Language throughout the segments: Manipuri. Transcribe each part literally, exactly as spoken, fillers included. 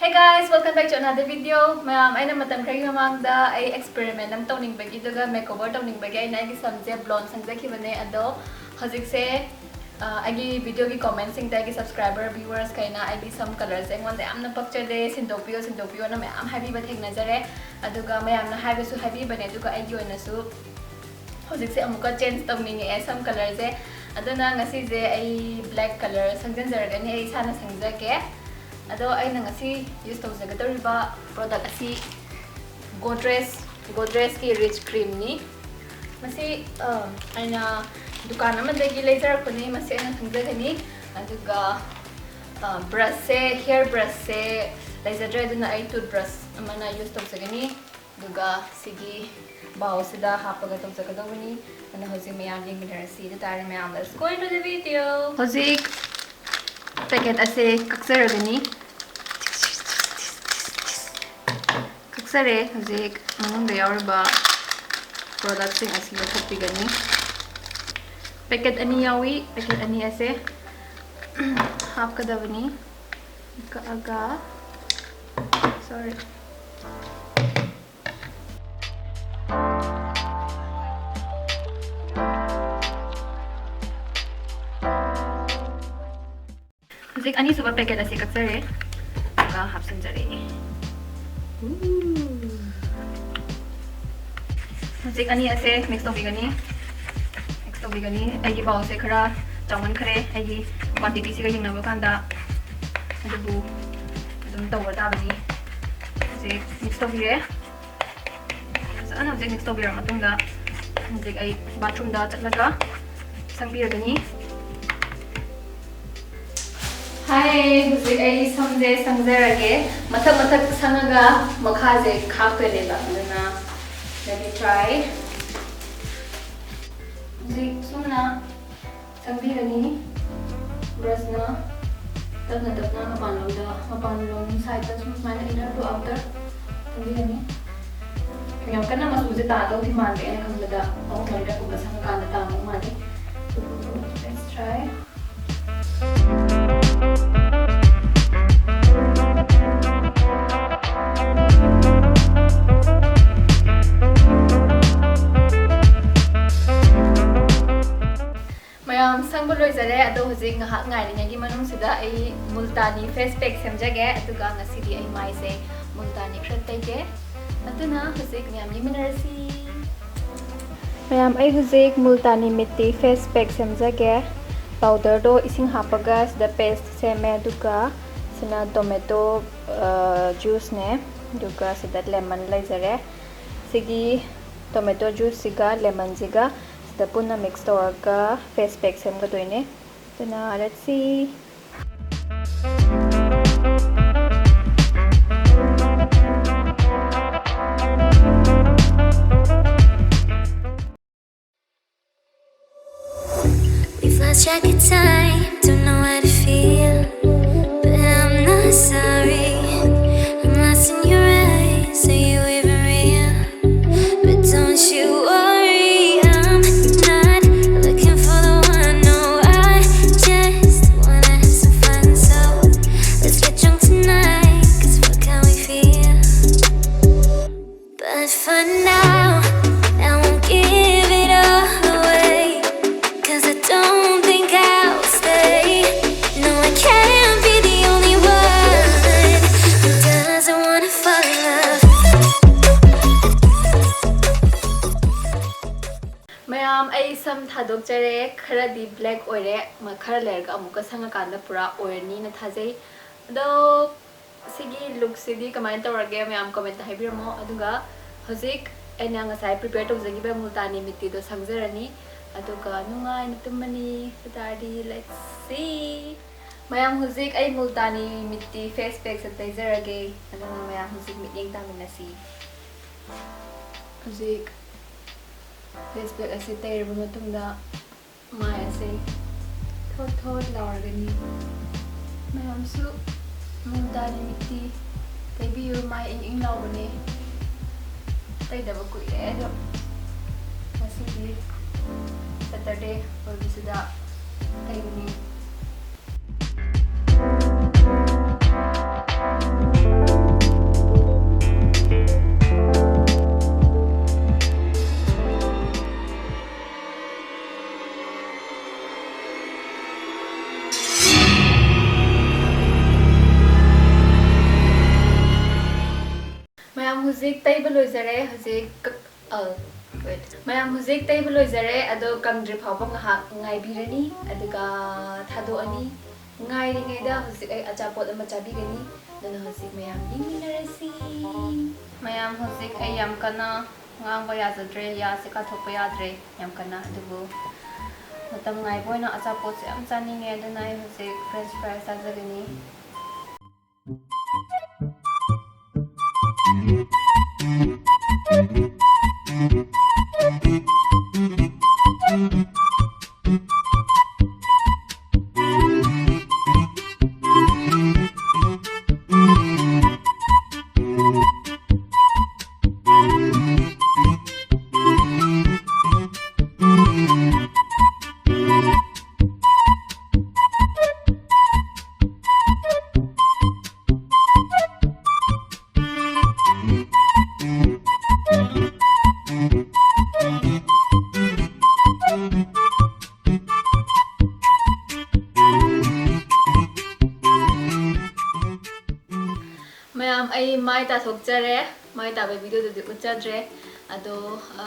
Hey guys, welcome back to another video. ꯃꯌꯥꯝ, ꯑꯩꯅ ꯃꯇꯝ ꯈꯔꯒꯤ ꯃꯃꯥꯡꯗ ꯑꯩ experiment ꯑꯃ ꯇꯧꯅꯤꯡꯕꯒꯤ ꯑꯗꯨꯒ makeover ꯇꯧꯅꯤꯡꯕꯒꯤ ꯑꯩꯅ ꯑꯩꯒꯤ ꯁꯝꯁꯦ blonde ꯁꯪꯖꯈꯤꯕꯅꯦ꯫ ꯑꯗꯣ ꯍꯧꯖꯤꯛꯁꯦ, ꯑ, ꯑꯩꯒꯤ videoꯒꯤ commentꯁꯤꯡꯗ ꯑꯩꯒꯤ subscriber viewersꯈꯩꯅ ꯑꯩꯒꯤ ꯁꯝ colourꯁꯦ ꯑꯩꯉꯣꯟꯗ ꯌꯥꯝꯅ ꯄꯛꯆꯗꯦ, ꯁꯤꯟꯗꯣꯛꯄꯤꯌꯣ, ꯁꯤꯟꯗꯣꯛꯄꯤꯌꯣꯅ ꯃꯌꯥꯝ ꯍꯥꯏꯕꯤꯕ ꯊꯦꯡꯅꯖꯔꯦ꯫ ꯑꯗꯨꯒ ꯃꯌꯥꯝꯅ ꯍꯥꯏꯕꯁꯨ ꯍꯥꯏꯕꯤꯕꯅꯦ, ꯑꯗꯨꯒ ꯑꯩꯒꯤ ꯑꯣꯏꯅꯁꯨ ꯍꯧꯖꯤꯛꯁꯦ ꯑꯃꯨꯛꯀ change ꯇꯧꯅꯤꯡꯉꯛꯑꯦ ꯁꯝ colourꯁꯦ꯫ ꯑꯗꯨꯅ ꯉꯁꯤꯁꯦ ꯑꯩ black colour ꯁꯪꯖꯤꯟꯖꯔꯒꯅꯤ, ꯑꯩ ꯏꯁꯥꯅ ꯁꯪꯖꯒꯦ꯫ ꯑꯗꯣ ꯑꯩꯅ ꯉꯁꯤ use ꯇꯧꯖꯒꯗꯧꯔꯤꯕ product ꯑꯁꯤ Godrej, Godrejꯀꯤ Rich Creamꯅꯤ꯫ ꯃꯁꯤ, ꯑ, ꯑꯩꯅ ꯗꯨꯀꯥꯟ ꯑꯃꯗꯒꯤ ꯂꯩꯖꯔꯛꯄꯅꯤ, ꯃꯁꯤ ꯑꯩꯅ ꯁꯪꯖꯒꯅꯤ꯫ ꯑꯗꯨꯒ, ꯑ, brushꯁꯦ, hair brushꯁꯦ ꯂꯩꯖꯗ꯭ꯔꯦ, ꯑꯗꯨꯅ ꯑꯩ toothbrush ꯑꯃꯅ use ꯇꯧꯖꯒꯅꯤ꯫ ꯑꯗꯨꯒ ꯁꯤꯒꯤ bowlꯁꯤꯗ ꯍꯥꯞꯄꯒ ꯇꯧꯖꯒꯗꯧꯕꯅꯤ꯫ ꯑꯗꯨꯅ ꯍꯧꯖꯤꯛ ꯃꯌꯥꯝ ꯌꯦꯡꯃꯤꯟꯅꯔꯁꯤ꯫ ꯑꯗꯨ ꯇꯥꯔꯗꯤ ꯃꯌꯥꯝ, let's go into the video꯫ ꯍꯧꯖꯤꯛ packet ꯑꯁꯦ ꯀꯛꯆꯔꯒꯅꯤ꯫ ꯀꯛꯆꯔꯦ꯫ ꯍꯧꯖꯤꯛ ꯃꯅꯨꯡꯗ ꯌꯥꯎꯔꯤꯕ productꯁꯤꯡ ꯑꯁꯤ ꯂꯧꯊꯣꯛꯄꯤꯒꯅꯤ꯫ Packet ꯑꯅꯤ ꯌꯥꯎꯏ꯫ Packet ꯑꯅꯤ ꯑꯁꯦ ꯍꯥꯞꯀꯗꯕꯅꯤ꯫ ꯀꯛꯑꯒ, sorry꯫ ꯍꯧꯖꯤꯛ ꯑꯅꯤꯁꯨꯕ packet ꯑꯁꯤ ꯀꯛꯆꯔꯦ, ꯑꯗꯨꯒ ꯍꯥꯞꯆꯤꯟꯖꯔꯦ꯫ ꯍꯧꯖꯤꯛ ꯑꯅꯤ ꯑꯁꯦ mix ꯇꯧꯕꯤꯒꯅꯤ꯫ Mix ꯇꯧꯕꯤꯒꯅꯤ꯫ ꯑꯩꯒꯤ bowlꯁꯦ ꯈꯔ ꯆꯥꯎꯃꯟꯈ꯭ꯔꯦ ꯑꯩꯒꯤ quantityꯁꯤꯒ ꯌꯦꯡꯅꯕ ꯀꯥꯟꯗ, ꯑꯗꯨꯕꯨ ꯑꯗꯨꯝ ꯇꯧꯕ ꯇꯥꯕꯅꯤ꯫ ꯍꯧꯖꯤꯛ mix ꯇꯧꯕꯤꯔꯦ꯫ ꯐꯖꯅ ꯍꯧꯖꯤꯛ mix ꯇꯧꯕꯤꯔꯕ ꯃꯇꯨꯡꯗ, ꯍꯧꯖꯤꯛ ꯑꯩ bathroomꯗ ꯆꯠꯂꯒ ꯁꯪꯕꯤꯔꯒꯅꯤ꯫ Hi, ꯍꯧꯖꯤꯛ ꯑꯩ ꯁꯝꯁꯦ ꯁꯪꯖꯔꯒꯦ꯫ ꯃꯊꯛ ꯃꯊꯛ ꯁꯪꯉꯒ ꯃꯈꯥꯁꯦ ꯈꯥꯛꯇꯣꯏꯅꯦꯕ꯫ ꯑꯗꯨꯅ, let me try꯫ ꯍꯧꯖꯤꯛ ꯁꯨꯝꯅ ꯁꯪꯕꯤꯔꯅꯤ꯫ Brushꯅ ꯇꯞꯅ ꯇꯞꯅ ꯃꯄꯥꯟꯂꯣꯝꯗ, ꯃꯄꯥꯟꯂꯣꯝ sideꯇ ꯁꯨꯝ ꯁꯨꯃꯥꯏꯅ inner to outer ꯁꯪꯕꯤꯔꯅꯤ꯫ ꯌꯥꯝ ꯀꯟꯅ ꯃꯆꯨꯁꯦ ꯇꯥꯗꯧꯗꯤ ꯃꯥꯟꯗꯦ, ꯑꯩꯅ ꯈꯟꯕꯗ ꯑꯍꯨꯝ ꯃꯔꯤꯔꯛꯀꯨꯝꯕ ꯁꯪꯉꯀꯥꯟꯗ ꯇꯥꯗꯧ ꯃꯥꯜꯂꯤ꯫ Let's try꯫ ꯑꯗꯣ ꯍꯧꯖꯤꯛ ꯉꯥꯏꯍꯥꯛ ꯉꯥꯏꯔꯤꯉꯩꯒꯤ ꯃꯅꯨꯡꯁꯤꯗ ꯑꯩ ꯃꯨꯜꯇꯥꯅꯤ ꯐꯦꯁ ꯄꯦꯛ ꯁꯦꯝꯖꯒꯦ, ꯑꯗꯨꯒ ꯉꯁꯤꯗꯤ ꯑꯩ ꯃꯥꯏꯁꯦ ꯃꯨꯜꯇꯥꯅꯤ ꯈꯔ ꯇꯩꯒꯦ꯫ ꯑꯗꯨꯅ ꯍꯧꯖꯤꯛ ꯃꯌꯥꯝ ꯌꯦꯡꯃꯤꯟꯅꯔꯁꯤ꯫ ꯃꯌꯥꯝ, ꯑꯩ ꯍꯧꯖꯤꯛ ꯃꯨꯜꯇꯥꯅꯤ ꯃꯤꯠꯇꯤ ꯐꯦꯁ ꯄꯦꯛ ꯁꯦꯝꯖꯒꯦ꯫ ꯄꯥꯎꯗꯔꯗꯣ ꯏꯁꯤꯡ ꯍꯥꯞꯄꯒ ꯁꯤꯗ ꯄꯦꯁ ꯁꯦꯝꯃꯦ, ꯑꯗꯨꯒ ꯁꯤꯅ ꯇꯣꯃꯦꯇꯣ ꯖꯨꯁꯅꯦ, ꯑꯗꯨꯒ ꯁꯤꯗ ꯂꯦꯃꯟ ꯂꯩꯖꯔꯦ꯫ ꯁꯤꯒꯤ ꯇꯣꯃꯦꯇꯣ ꯖꯨꯁꯁꯤꯒ ꯂꯦꯃꯟꯁꯤꯒ ꯁꯤꯗ ꯄꯨꯟꯅ ꯃꯤꯛꯁ ꯇꯧꯔꯒ ꯐꯦꯁ ꯄꯦꯛ ꯁꯦꯝꯒꯗꯣꯏꯅꯦ꯫ ꯑꯗꯨꯅ let's see. We've lost track of time, don't know how to feel, but I'm not sorry. I'm lost in your eyes, are you even real? But don't you worry, I'm not looking for the one, no, I just wanna have some fun, so let's get drunk tonight, 'cause fuck how we feel. But for now, I won't give it all away, 'cause I don't think I'll stay. No, I can't be the only one who doesn't wanna fall in love. ꯃꯌꯥꯝ, ꯑꯩ ꯁꯝ ꯊꯥꯗꯣꯛꯆꯔꯦ, ꯈꯔꯗꯤ ꯕ꯭ꯂꯦꯛ ꯑꯣꯏꯔꯦ, ꯃ-, ꯈꯔ ꯂꯩꯔꯒ ꯑꯃꯨꯛꯀ ꯁꯪꯉꯀꯥꯟꯗ ꯄꯨꯔꯥ ꯑꯣꯏꯔꯅꯤꯅ ꯊꯥꯖꯩ꯫ ꯑꯗꯣ ꯁꯤꯒꯤ ꯂꯨꯛꯁꯤꯗꯤ ꯀꯃꯥꯏꯅ ꯇꯧꯔꯒꯦ ꯃꯌꯥꯝ ꯀꯣꯃꯦꯟꯇ ꯍꯥꯏꯕꯤꯔꯝꯃꯣ꯫ ꯑꯗꯨꯒ ꯍꯧꯖꯤꯛ ꯑꯩꯅ ꯉꯁꯥꯏ ꯄ꯭ꯔꯤꯄꯦꯌꯔ ꯇꯧꯖꯈꯤꯕ ꯃꯨꯜꯇꯥꯅꯤ ꯃꯤꯠꯇꯤꯗꯣ ꯁꯪꯖꯔꯅꯤ, ꯑꯗꯨꯒ ꯅꯨꯡꯉꯥꯏꯅ ꯇꯨꯝꯃꯅꯤ꯫ ꯑꯗꯨ ꯇꯥꯔꯗꯤ let's see꯫ ꯃꯌꯥꯝ, ꯍꯧꯖꯤꯛ ꯑꯩ ꯃꯨꯜꯇꯥꯅꯤ ꯃꯤꯠꯇꯤ ꯐꯦꯁ ꯄꯦꯛꯁꯦ ꯇꯩꯖꯔꯒꯦ, ꯑꯗꯨꯅ ꯃꯌꯥꯝ ꯍꯧꯖꯤꯛ ꯃꯤꯠꯌꯦꯡ ꯇꯥꯃꯤꯟꯅꯁꯤ꯫ ꯍꯧꯖꯤꯛ ꯐꯦꯁ ꯄꯦꯛ ꯑꯁꯤ ꯇꯩꯔꯕ ꯃꯇꯨꯡꯗ ꯃꯥꯏ ꯑꯁꯤ ꯊꯣꯠ ꯊꯣꯠ ꯂꯥꯎꯔꯒꯅꯤ꯫ ꯃꯌꯥꯝꯁꯨ ꯃꯨꯜꯇꯥꯅꯤ ꯃꯤꯠꯇꯤ ꯇꯩꯕꯤꯌꯨ, ꯃꯥꯏ ꯏꯪ ꯏꯪ ꯂꯥꯎꯕꯅꯦ꯫ ꯇꯩꯗꯕ ꯀꯨꯏꯔꯦ ꯑꯗꯣ ꯉꯁꯤꯗꯤ ꯁꯦꯇꯔꯗꯦ ꯑꯣꯏꯕꯁꯤꯗ ꯇꯩꯕꯅꯤ꯫ ꯃꯌꯥꯝ ꯍꯧꯖꯤꯛ ꯇꯩꯕ ꯂꯣꯏꯖꯔꯦ꯫ ꯍꯧꯖꯤꯛ ꯀꯛ-, ꯑ, wait. ꯃꯌꯥꯝ ꯍꯧꯖꯤꯛ ꯇꯩꯕ ꯂꯣꯏꯖꯔꯦ, ꯑꯗꯣ ꯀꯪꯗ꯭ꯔꯤ ꯐꯥꯎꯕ ꯉꯥꯏꯍꯥꯛ ꯉꯥꯏꯕꯤꯔꯅꯤ, ꯑꯗꯨꯒ ꯊꯥꯗꯣꯛꯑꯅꯤ꯫ ꯉꯥꯏꯔꯤꯉꯩꯗ ꯍꯧꯖꯤꯛ ꯑꯩ ꯑꯆꯥꯄꯣꯠ ꯑꯃ ꯆꯥꯕꯤꯒꯅꯤ, ꯑꯗꯨꯅ ꯍꯧꯖꯤꯛ ꯃꯌꯥꯝ ꯌꯦꯡꯃꯤꯟꯅꯔꯁꯤ꯫ ꯃꯌꯥꯝ ꯍꯧꯖꯤꯛ ꯑꯩ ꯌꯥꯝ ꯀꯟꯅ ꯉꯥꯡꯕ ꯌꯥꯖꯗ꯭ꯔꯦ, ꯌꯥꯁꯦ ꯀꯥꯊꯣꯛꯄ ꯌꯥꯗ꯭ꯔꯦ ꯌꯥꯝ ꯀꯟꯅ, ꯑꯗꯨꯕꯨ ꯃꯇꯝ ꯉꯥꯏꯕ ꯑꯣꯏꯅ ꯑꯆꯥꯄꯣꯠꯁꯦ ꯌꯥꯝ ꯆꯥꯅꯤꯡꯉꯦ, ꯑꯗꯨꯅ ꯑꯩ ꯍꯧꯖꯤꯛ French fries ꯆꯥꯖꯒꯅꯤ꯫ ꯃꯌꯥꯝ, ꯑꯩ ꯃꯥꯏ ꯇꯥꯊꯣꯛꯆꯔꯦ꯫ ꯃꯥꯏ ꯇꯥꯕꯒꯤ video ꯗꯨꯗꯤ ꯎꯠꯆꯗ꯭ꯔꯦ꯫ ꯑꯗꯣ, ꯑ,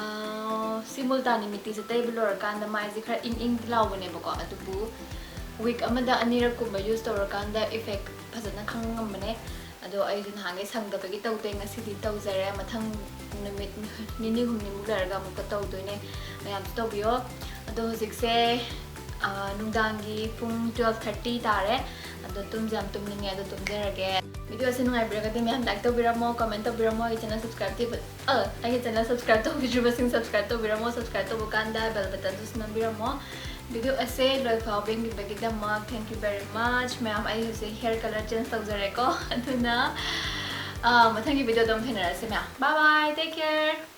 ꯁꯤ ꯃꯨꯜꯇꯥꯅꯤ ꯃꯤꯠꯇꯤꯁꯦ ꯇꯩꯕ ꯂꯣꯏꯔꯀꯥꯟꯗ ꯃꯥꯏꯁꯦ ꯈꯔ ꯏꯪ ꯏꯪꯗꯤ ꯂꯥꯎꯕꯅꯦꯕꯀꯣ, ꯑꯗꯨꯕꯨ week ꯑꯃꯗ ꯑꯅꯤꯔꯛꯀꯨꯝꯕ use ꯇꯧꯔꯀꯥꯟꯗ effect ꯐꯖꯅ ꯈꯪꯕ ꯉꯝꯕꯅꯦ꯫ ꯑꯗꯣ ꯑꯩꯁꯨ ꯅꯍꯥꯟꯈꯩ ꯁꯪꯗꯕꯒꯤ ꯇꯧꯗꯦ, ꯉꯁꯤꯗꯤ ꯇꯧꯖꯔꯦ꯫ ꯃꯊꯪ ꯅꯨꯃꯤꯠ ꯅꯤꯅꯤ ꯍꯨꯝꯅꯤꯃꯨꯛ ꯂꯩꯔꯒ ꯑꯃꯨꯛꯀ ꯇꯧꯗꯣꯏꯅꯦ꯫ ꯃꯌꯥꯝꯁꯨ ꯇꯧꯕꯤꯌꯣ꯫ ꯑꯗꯣ ꯍꯧꯖꯤꯛꯁꯦ, ꯑ, ꯅꯨꯡꯗꯥꯡꯒꯤ ꯄꯨꯡ twelve thirty ꯇꯥꯔꯦ꯫ ꯑꯗꯣ ꯇꯨꯝꯁꯨ ꯌꯥꯝ ꯇꯨꯝꯅꯤꯡꯉꯦ, ꯑꯗꯣ ꯇꯨꯝꯖꯔꯒꯦ꯫ Video ꯑꯁꯤ ꯅꯨꯡꯉꯥꯏꯕꯤꯔꯒꯗꯤ ꯃꯌꯥꯝ like ꯇꯧꯕꯤꯔꯝꯃꯣ, comment ꯇꯧꯕꯤꯔꯝꯃꯣ, ꯑꯩꯒꯤ channel subscribe ꯇꯧꯕꯤ-, ꯑ, ꯑꯩꯒꯤ channel subscribe ꯇꯧꯕꯤꯗ꯭ꯔꯤꯕꯁꯤꯡ subscribe ꯇꯧꯕꯤꯔꯝꯃꯣ, subscribe ꯇꯧꯕ ꯀꯥꯟꯗ bell button ꯗꯨꯁꯨ ꯅꯝꯕꯤꯔꯝꯃꯣ꯫ Video ꯑꯁꯦ ꯂꯣꯏꯐꯥꯎꯕ ꯌꯦꯡꯕꯤꯕꯒꯤꯗꯃꯛ thank you very much꯫ ꯃꯌꯥꯝ, ꯑꯩ ꯍꯧꯖꯤꯛ hair colour change ꯇꯧꯖꯔꯦꯀꯣ꯫ ꯑꯗꯨꯅ, ꯑ, ꯃꯊꯪꯒꯤ video ꯗ ꯑꯃꯨꯛ ꯊꯦꯡꯅꯔꯁꯤ ꯃꯌꯥꯝ꯫ Bye bye, take care꯫